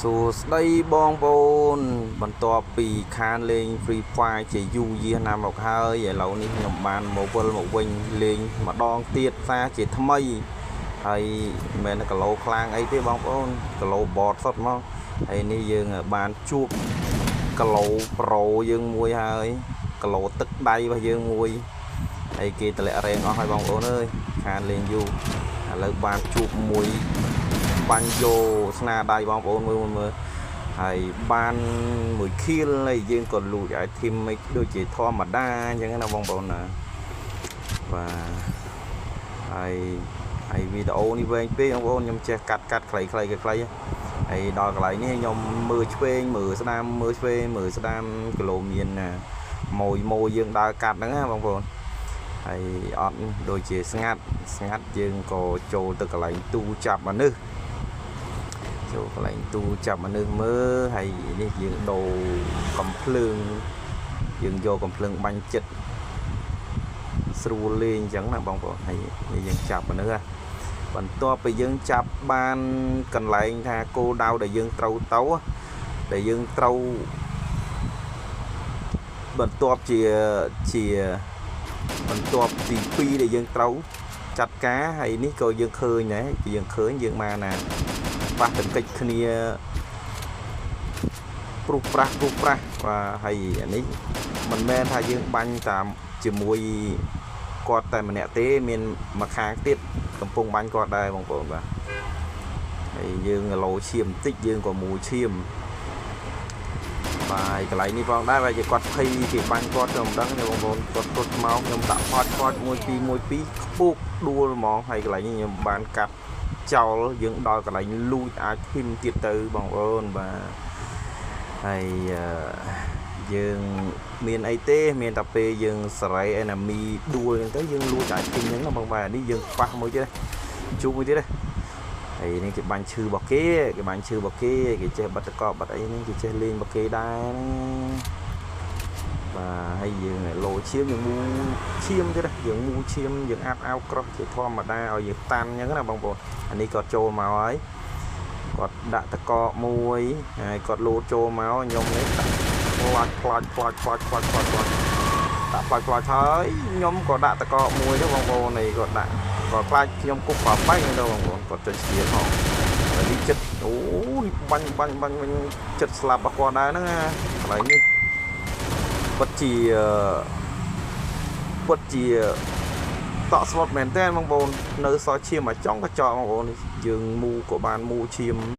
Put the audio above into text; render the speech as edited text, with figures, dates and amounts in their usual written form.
សួស្តីបងប្អូនបន្ទាប់ពីខានលេង Free Fire ជាយូរយារណាស់មកហើយឥឡូវនេះខ្ញុំបានមកវិលមកវិញលេងម្ដងទៀតសារជាថ្មីហើយមិនមែនគីឡូខ្លាំងអីទេបងប្អូនគីឡូបតសុតមកហើយនេះយើងបានជួបគីឡូប្រូយើងមួយហើយគីឡូទឹកដៃរបស់យើងមួយហើយគេតម្លាក់រែងអស់ហើយបងប្អូនអើយខានលេងយូរឥឡូវបានជួបមួយ បាញ់យោស្នាដៃបងប្អូនមើលមើលហើយបានមួយខៀលហើយយើងក៏លួចឲ្យធីមមិនដូចជាធម្មតាអញ្ចឹងណាបងប្អូនណាបាទហើយហើយវីដេអូនេះវែងពេកបងប្អូនខ្ញុំចេះកាត់កាត់ខ្លីៗខ្លីៗហើយដល់កន្លែងនេះខ្ញុំមើលឆ្វេងមើលស្ដាំមើលឆ្វេងមើលស្ដាំគីឡូមានណាម៉ួយម៉ួយយើងដើរកាត់ហ្នឹងណាបងប្អូនហើយអត់ដូចជាស្ងាត់ស្ងាត់យើងក៏ចូលទៅកន្លែងទូចាប់មនុស្សចូលកន្លែងទូចាប់មនុស្សមើលហើយនេះយើងដូរកំភ្លើងយើងយកកំភ្លើងបាញ់ចិត្តស្រួលលេងអញ្ចឹងណាបងប្អូនហើយនេះយើងចាប់មនុស្សបន្ទាប់ពីយើងចាប់បានកន្លែងថាគោលដៅដែលយើងត្រូវទៅដែលយើងត្រូវបន្ទាប់ជាជាបន្ទាប់ទី2ដែលយើងត្រូវចាត់ការហើយនេះក៏យើងឃើញដែរយើងឃើញយើងបានណាប៉ះទង្គិចគ្នាព្រុសប្រាស់ព្រុសប្រាស់បាទហើយអានេះមិនមែនថាយើងបាញ់តាមជាមួយគាត់តែម្នាក់ទេមានមួយខាងទៀតកំពុងបាញ់គាត់ដែរបងប្អូនបាទហើយយើងឡូឈាមបន្តិចយើងក៏មូឈាមបាទកន្លែងនេះផងដែរបាទជាគាត់ភ័យគេបាញ់គាត់ទៅមិនដឹងទេបងប្អូនគាត់រត់មកខ្ញុំដាក់ផតផត1 2 1 2ខ្ពូកដួលហ្មងហើយកន្លែងនេះខ្ញុំបានកាត់ចោលយើងដល់កន្លែងលូចអាចធីមទៀតទៅបងប្អូនបាទហើយយើងមានអីទេមានតែពេលយើងសេរី enemy ដួលអញ្ចឹងទៅយើងលួចអាចធីមហ្នឹងណាបងបាទនេះយើងប៉ះមួយទៀតជួបមួយទៀតហើយនេះគេបាញ់ឈឺរបស់គេគេបាញ់ឈឺរបស់គេគេចេះបិទតកបិទអីនេះគេចេះលេងរបស់គេដែរណាបាទហើយយើងលោឈាមយើងមូឈាមទៀតយើងមូឈាមយើងអាប់អោក្រោះជាធម្មតាឲ្យយើងតាន់អញ្ចឹងណាបងប្អូនអានេះគាត់ចូលមកហើយគាត់ដាក់តកមួយហើយគាត់លូតចូលមកខ្ញុំនេះដាក់ផ្លាច់ផ្លាច់ផ្លាច់ផ្លាច់ផ្លាច់ផ្លាច់ផ្លាច់ដាក់ផ្លាច់ផ្លាច់ហើយខ្ញុំក៏ដាក់តកមួយទៅបងប្អូននេះគាត់ដាក់គាត់ខ្លាចខ្ញុំគប់បាបែកទៅបងប្អូនគាត់ចុចស្ទៀហងហើយនេះចិត្តអូនេះបាញ់បាញ់បាញ់បាញ់ចិត្តស្លាប់របស់គាត់ដែរហ្នឹងណាកន្លែងនេះពិតជាពិតជាតក់ស្លុតមែនតើបងប្អូននៅសល់ឈាមមកចង់ក៏ចောက်បងប្អូនយើងមូក៏បានមូឈាម